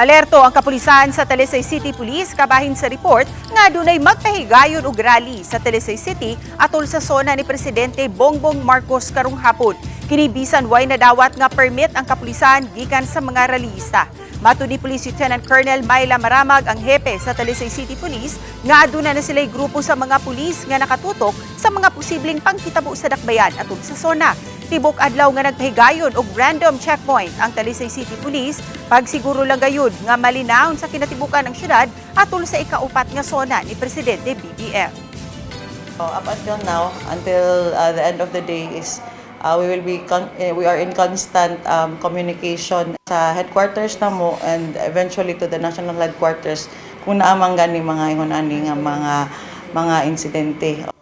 Alerto ang kapulisan sa Talisay City Police kabahin sa report nga dunay magpahigayon og rally sa Talisay City atol sa SONA ni Presidente Bongbong Marcos karong hapon. Kini bisan way nadawat nga permit ang kapulisan gikan sa mga rallyista. Matud ni Police Lieutenant Colonel Myla Maramag, ang hepe sa Talisay City Police, nga aduna na sila'y grupo sa mga pulis nga nakatutok sa mga posibleng panghitabo sa dakbayan atol sa SONA. Tibok adlaw nga nagpahigayon og random checkpoint ang Talisay City Police pagsiguro lang gayud nga malinawon sa kinatibukan ng syudad atol sa ikaupat nga SONA ni Presidente BBM. So up until now, until the end of the day is we will be con- eh, we are in constant communication sa headquarters namo and eventually to the national headquarters kung naa man gani mga ingon ani nga mga insidente.